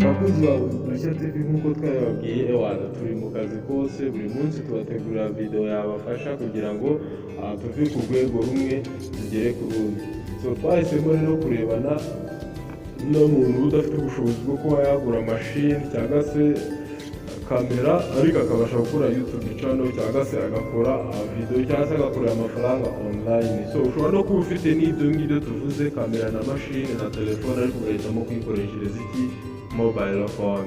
Bakunzi ba Udushya TV, nk'uko twabibabwiye, ewana turi mu kazi kose. Buri munsi tubategurira video yabafasha kugira ngo tuve ku rwego rumwe tugere ku rundi. So twahisemo rero kurebana n'umuntu udafite ubushobozi bwo kuba yagura mashini cyangwa se kamera, ariko akabasha gukora YouTube channel cyangwa se agakora video cyangwa se agakorera amafaranga online. So ushobora no kuba ufite n'ibyo ngibyo tuvuze, kamera na mashini na telefone, ariko ugahitamo kuyikoreshereza iki? Mobile phone.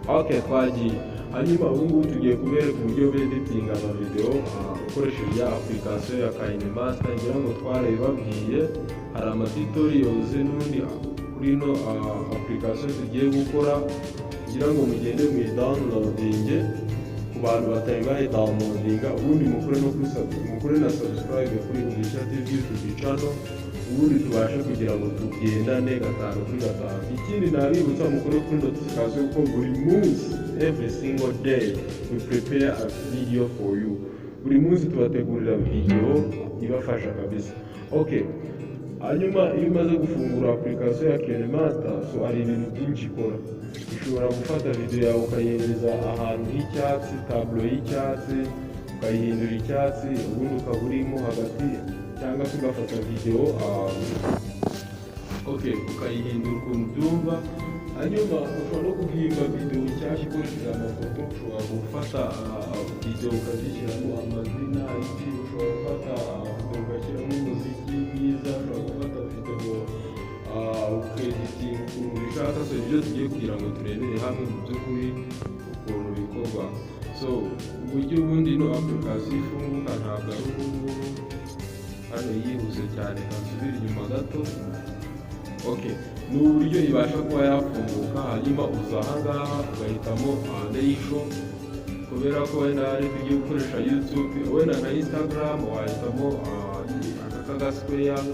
Okay, twagiye. Hanyuma ubu ngubu tugiye kubereka uburyo beditinga amavideo ukoresheje ya application ya KineMaster. Ngira ngo twarabibabwiye, hari amatutorials n'ubundi kuri ino application tugiye gukora, kugira ngo mugende muyidownloadinge ku bantu batari bayidownloadinga. Ubundi mukore no kuri mukore na subscribe kuri Udushya TV YouTube channel, ubundi tubashe kugira ngo tugendane gatanu kuri gatanu. Ikindi nabibutsa, mukore kuri notification, kuko buri munsi, every single day, we prepare a video for you. Buri munsi tubategurira video ibafasha kabisa. Okay, hanyuma iyo umaze gufungura application ya KineMaster, so hari ibintu byinshi ikora. Ushobora gufata video yawe ukayihereza ahantu h'icyatsi, tableau y'icyatsi, ukayihindura icyatsi, ubundi ukaba urimo hagati, cyangwa se ugafata video okay, ukayihindura ukuntu ubyumva. Hanyuma ushobora no guhimba video nshyashya ukoresheje amafoto. Ushobora gufata video ukazishyiramo amazina iki, ushobora gufata video ugashyiramo umuziki mwiza, ushobora gufata video ukeditinga ukuntu ubishaka. So ibyo tugiye kugira ngo turebere hamwe mu by'ukuri ukuntu bikorwa. So uburyo ubundi ino application ifunguka ntabwo ari ubu ngubu. Hano yihuse cyane, kansubira inyuma gato. Okay, ni uburyo ibasha kuba yafunguka. Hanyuma uza ahangaha ugahitamo ratio, kubera ko wenda ari tugiye gukoresha YouTube, wenda nka Instagram wahitamo aka kagasquare.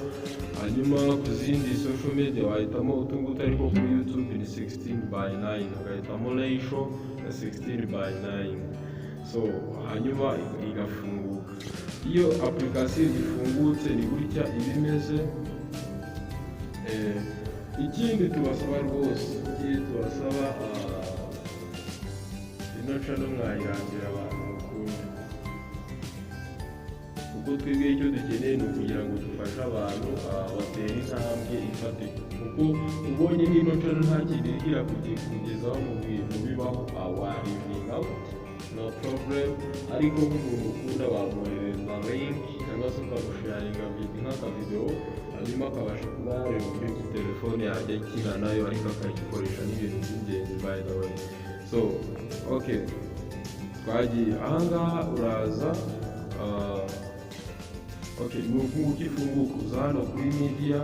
Hanyuma ku zindi social media wahitamo utungutu, ariko kuri YouTube ni 16 by 9, ugahitamo ratio ya 16 by 9. So hanyuma igafunguka. Iyo application ifungutse ni gutya iba imeze. Ikindi tubasaba rwose, ikindi tubasaba, ino channel mwayirangira abantu mukunda, kuko twebwe icyo dukeneye ni ukugira ngo dufashe abantu batere intambwe ifatika. Kuko ubonye n'ino channel nta kintu igira kugezaho mu bintu bibaho, waleavinga out, no problem. Ariko nk'umuntu ukunda wamwoherereza link cyangwa se ukamusharinga nk'akavideo, hanyuma akabasha kuba yareba uburyo ki telefone yajya ikina nayo, ariko akayikoresha n'ibintu by'ingenzi, by the way. So okay, twagiye. Ahangaha uraza, okay, ni uku nguku ifunguka. Uza hano kuri media,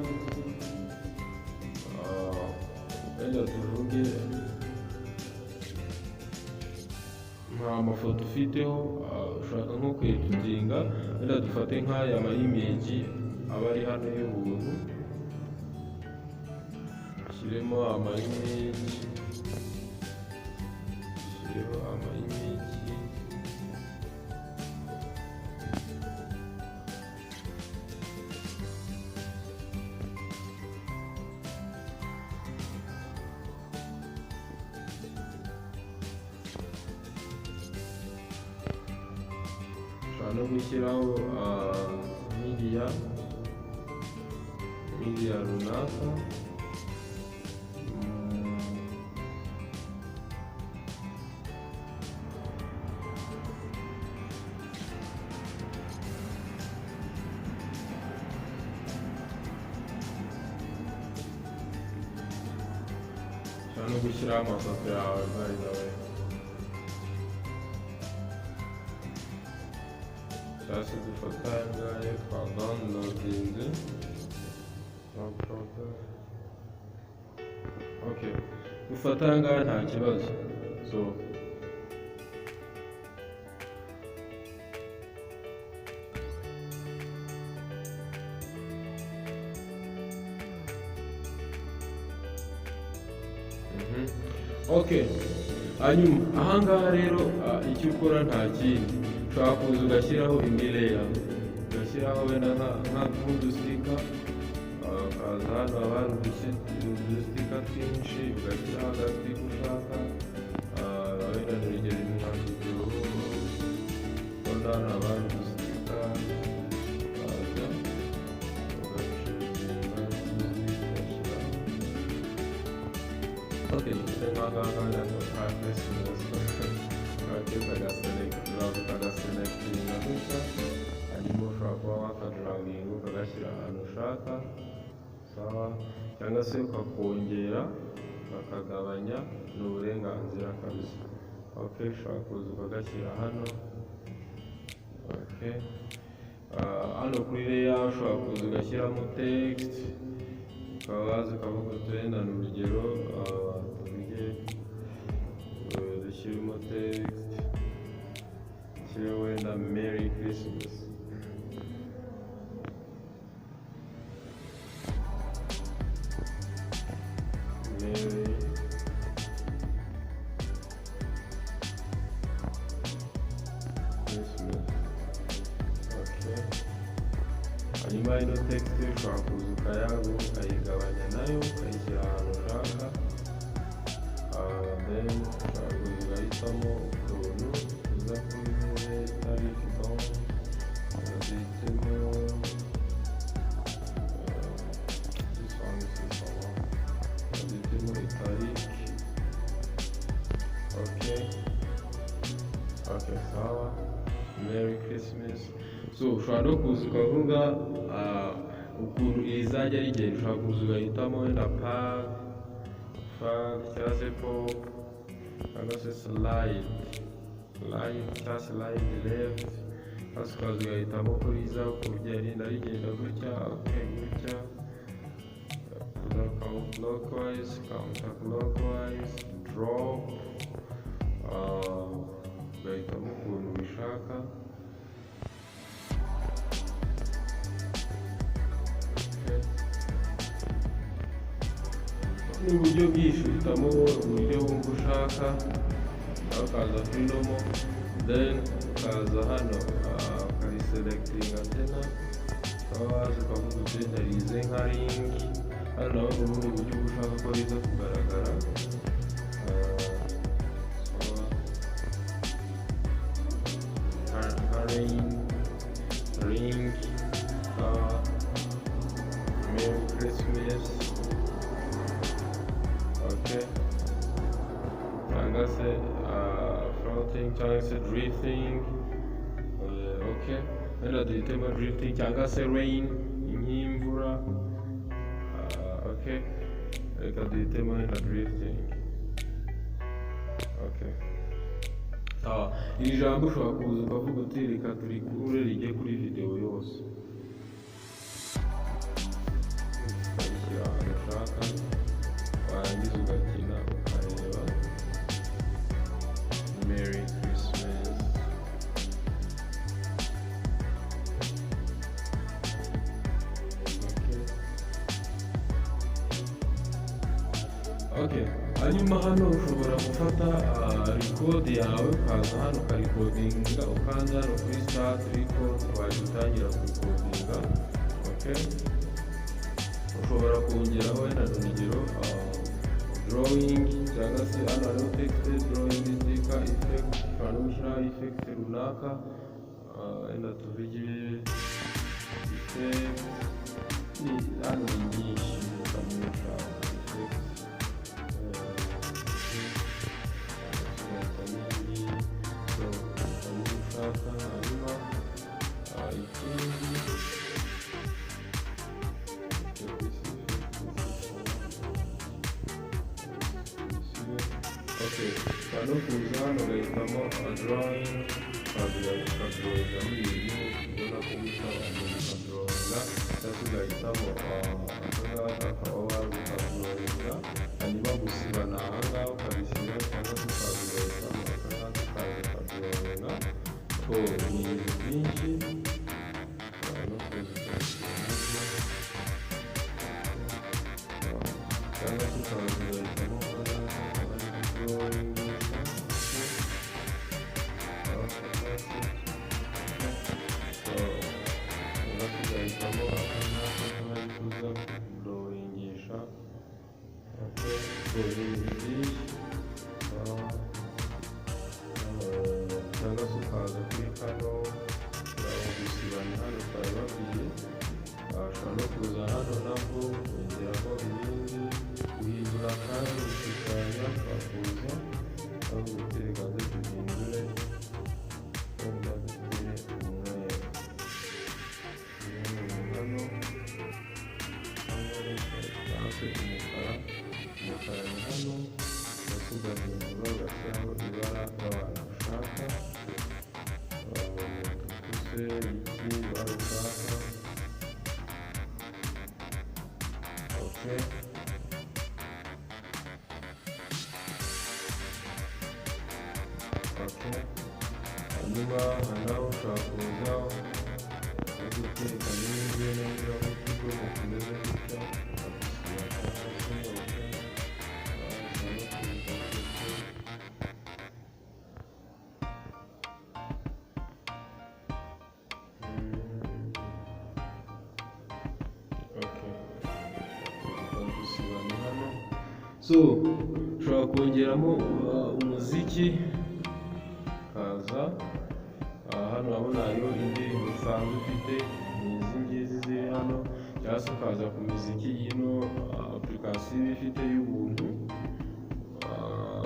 wenda tuvuge nta mafoto ufiteho, ushaka nko kweditinga, wenda dufate nk'aya ma image aba ari hano y'ubuntu, ushyiremo ama image, ushyireho ama image. Ushobora no gushyiraho media runaka. Ushobora no gushyiraho amafoto yawe, by the way, cyangwa se dufata aya ngaya twadownloadinze, no problem. Okay, dufata aya ngaya, nta kibazo. So okay, hanyuma ahangaha rero, icyo ukora nta kindi, ushobora kuza ugashyiraho indi layer, ugashyiraho wenda nk'udusticker, ukaza hano haba hari udusticker twinshi, ugashyiraho agasticker ushaka. Okay, dufite nk'ahangaha yanditseho ka Christmas. Okay, ukagaselectinga gutya, hanyuma ushobora kuba wakadraginga ukagashyira ahantu ushaka, sawa, cyangwa se ukakongera bakagabanya, ni uburenganzira kabisa. Okay, ushobora kuza ukagashyira hano. Okay, hano kuri layer ushobora kuza ugashyiramo text, ukaba waza ukavuga uti wenda ni urugero, tuvuge dushyiremo text, dushyire wenda Merry Christmas. Merry Christmas. Okay. Hanyuma ino text ushobora kuza ukayagura ukayigabanya nayo ukayishyira ahantu ushaka. Then ushobora kuza ugahitamo ukuntu uza kuri tariki bon, duhitemo this one is sawa, duhitemo itariki. Okay, okay, sawa, Merry Christmas. So ushobora no kuza ukavuga ukuntu izajya rigenda, ushobora kuza ugahitamo wenda pad, fag cyangwa se pop cyangwa se slide, right cyangwa slide left, cyangwa se ukaza ugahitamo ko riza kugenda rigenda gutya. Okay, gutya clockwise, counter clockwise, drop, ugahitamo ukuntu ubishaka. Ni uburyo bwinshi, uhitamo uburyo wumva ushaka, ukaza kuri normal, then ukaza hano ukariselectinga tena, ukaba waza ukavuga uti rize nka ring. Hano naho ni ubundi buryo ushaka ko riza kugaragara. Nka ring, Merry Christmas. Okay, cyangwa se floating cyangwa se drifting. Okay, wenda duhitemo drifting cyangwa se rain nk'imvura. Okay, reka duhitemo wenda drifting. Okay, sawa. Iri jambo ushobora kuza ukavuga uti reka turikure rijye kuri video yose, ukarishyira ahantu ushaka, warangiza ugakina ukareba Merry Christmas. Okay, hanyuma hano ushobora gufata record yawe, ukaza hano ukarikodinga, ukanda hano kuri start record, wahita utangira kurikodinga. Okay, ushobora kongeraho wenda urugero drawing, cyangwa se hano hariho text, drawing, sticker, effect, ushobora no gushyiraho effect runaka. Wenda tuvuge effect, hano ni nyinshi, ukamenyesha effect. Hanyuma ikindi Okay, ushobora no kuza hano ugahitamo drawing, ukadrawingamo ibintu ubona ko bisa, ukadrawinga, cyangwa se ugahitamo akangaka ukaba waza ukadrawinga, hanyuma gusiba ni ahangaha ukabisiba, cyangwa se ukaza ugahitamo akangaka ukaza ukadrawinga. So ni ibintu byinshi, ushobora no kuza ukabisiba, cyangwa se ukaza ugahitamo akangaka ukaba ari kudrawingisha. Ugahitamo akangaka ukaba ari kuza kudrawingisha. Okay, so ni ibintu byinshi, cyangwa se ukaza kuri kano Okay. Hanyuma aha naho ushobora kuza guteka n'ibyo niba utudomo tumeze gutya, ukadusiba hasi. Okay. Waza no kuza gutya. Okay. Ukadusiba hano. So ushobora kongeramo umuziki, ukaza hano urabona hariho indirimbo usanzwe ufite, ni izi ngizi ziri hano, cyangwa se ukaza ku miziki y'ino application iba ifite y'ubuntu,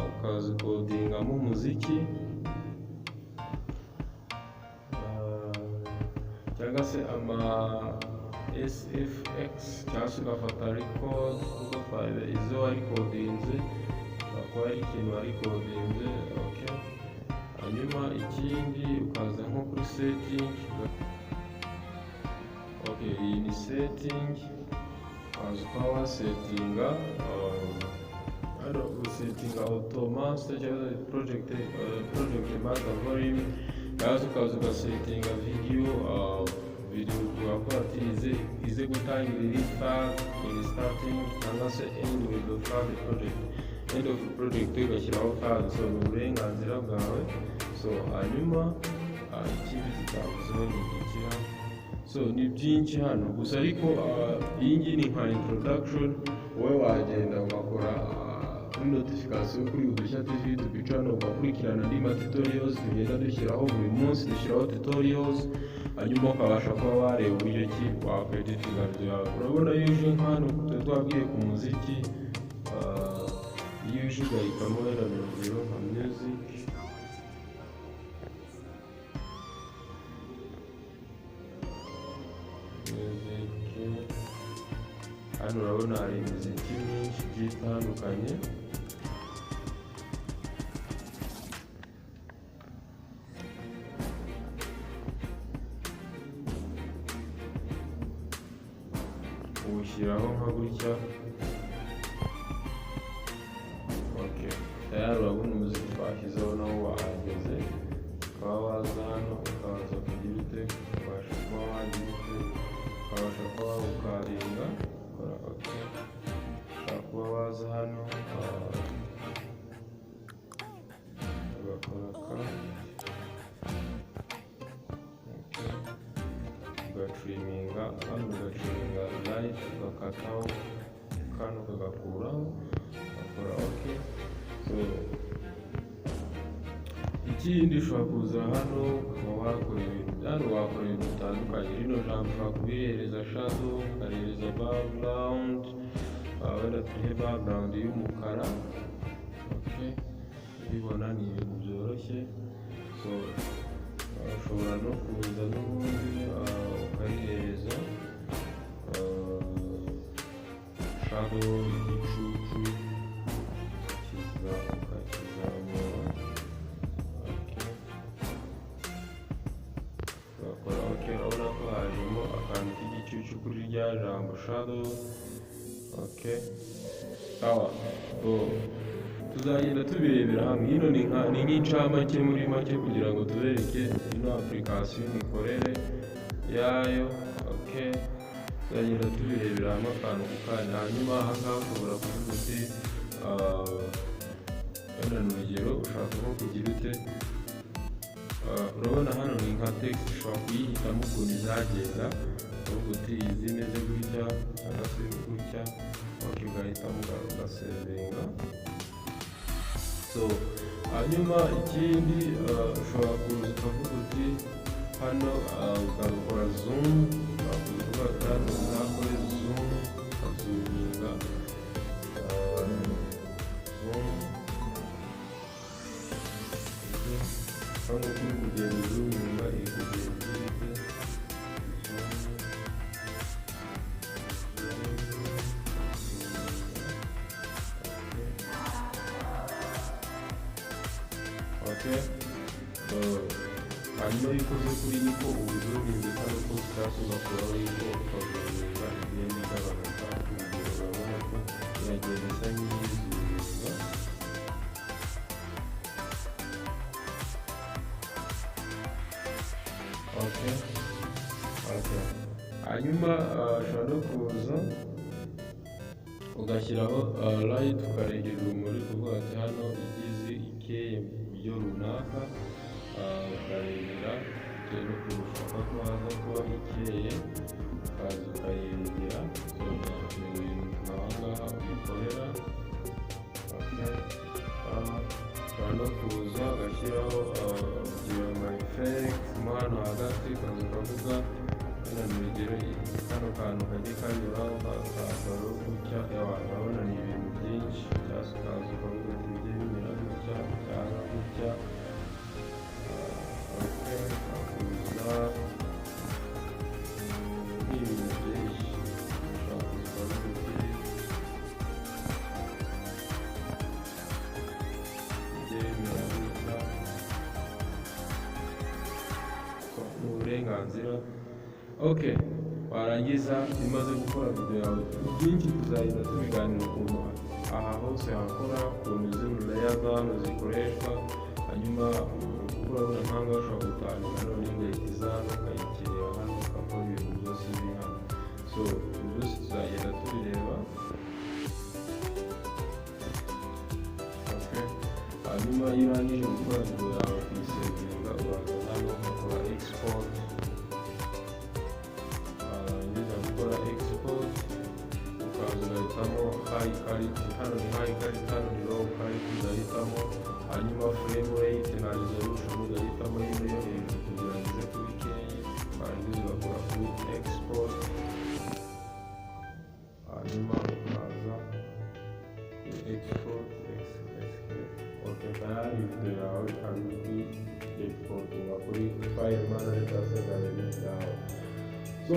ukazikodingamo umuziki, cyangwa se ama SFX, cyangwa se ugafata record kuko file izo warikodinze, ushobora kuba ari ikintu warikodinze. Okay. Hanyuma ikindi ukaza nko kuri setting. Okay, iyi ni setting, ukaza ukaba wasetinga hano, usetinga auto master cyangwa project master volume, cyangwa se ukaza ugasetinga video ugakora ati ize gutangira iri start in starting cyangwa se end with the third project, end of project ugashyiraho third. So ni uburenganzira bwawe. So hanyuma ikindi tutavuzeho ni igikira. So ni byinshi hano gusa, ariko iyi ngiyi ni nka introduction. Wowe wagenda ugakora kuri notification kuri Udushya TV YouTube channel, ugakurikirana andi ma tutorials tugenda dushyiraho buri munsi, dushyiraho tutorials, hanyuma ukabasha kuba wareba uburyo ki wakweditinga video yawe. Urabona iyo uje nka hano tuba twabwiye ku muziki, iyo uje ugahitamo wenda ni urugero nka music, music hano urabona hari imiziki myinshi igiye itandukanye. Uwushyiraho nka gutya. Okay, tayari urabona umuziki twashyizeho nawo wahageze. Ukaba waza hano ukaza kugira ute, ukabasha kuba wagira ute, ukabasha kuba wawukaringa, ukora okay. Ushobora kuba waza hano ugakora ka okay, ugatiriminga hano, ugatiriminga right, ugakataho kano ukagakuraho, ugakora okay. So ikindi ushobora kuza hano ukaba wakora ibintu hano, wakora ibintu bitandukanye. Rino jambo ushobora kubirihereza shadow, ukarihereza background, wenda turihe background y'umukara. Okay, ubibona ni ibintu byoroshye. So ushobora no kuza n'ubundi ukarihereza shadow, igicucu ukakizamura. Okay, ugakora okay. Urabona ko hajemo akantu k'igicucu kuri rya jambo shadow. Okay, sawa. So tuzagenda tubirebera hamwe. Ino ni nk'incamake muri make kugira ngo tubereke ino application imikorere yayo. Okay, tuzagenda tubirebera hamwe akantu ku kandi. Hanyuma aha ngaha ushobora kuvuga uti wenda ni urugero ushaka nko kugira ute, urabona hano ni nka text, ushobora kuyihitamo ukuntu izagenda, uvuga uti izi imeze gutya cyangwa se gutya. Okay, ugahitamo ugasevinga. So hanyuma ikindi ushobora kuza ukavuga uti hano ugakora zoom, ushobora kuza ukavuga ati hano uzakore zoom, ukazuminga, zoom. Okay. Hano kuri kugenda uzuminga, iri kugenda igira ite, zoom, zoom, okay. Okay. Hanyuma iyo ukoze kuri niko ubuzuminze kano kose, cyangwa se ugakuraho yuko ukazuminga igenda igabanuka. Urugero urabona ko iragenda isa nk'iyizuminga. Okay, okay. Hanyuma ushobora no kuza ugashyiraho light, ukaregera urumuri, kuvuga ati hano igize ikeye mu buryo runaka, ukaregera bitewe n'ukuntu ushaka ko haza kuba ikeye, ukaza ukayegera. So ni ibintu aha ngaha ubikorera. Okay. Ushobora no kuza ugashyiraho urugero ama effect mo hano hagati, ukaza ukavuga wenda ni urugero kano kantu kajye kanyuraho kakaro gutya. Urabona ni ibintu byinshi, cyangwa se ukaza ukavuga ati bijye bimera gutya cyangwa gutya. Okay, ukaza ni ibintu byinshi, ushobora kuza ukavuga uti bijye bimera gutya. So, ni uburenganzira. Okay, warangiza umaze gukora video yawe, byinshi tuzagenda tubiganira ukuntu aha hose hakora, ukuntu zino layer za hano zikoreshwa. Hanyuma kuko urabona nk'ahangaha ushobora gutanga none ugahita iza hano ukayikirira hano, ugakora ibintu byose biri hano. So ibintu byose tuzagenda tubireba. Okay. Hanyuma iyo urangije gukora video yawe, kuyisevinga, uraza hano ugakora export. Warangiza gukora export, ukaza ugahitamo high quality. Hano ni high quality, hano ni low quality, ugahitamo. Hanyuma frame rate na resolution ugahitamo ino yo hejuru kugira ngo ize kuba ikeye. Warangiza ugakora kuri export, hanyuma ukaza kuri export x x. Okay, tayari video yawe ikaba iri exportinga kuri file manager cyangwa se gallery yawe. So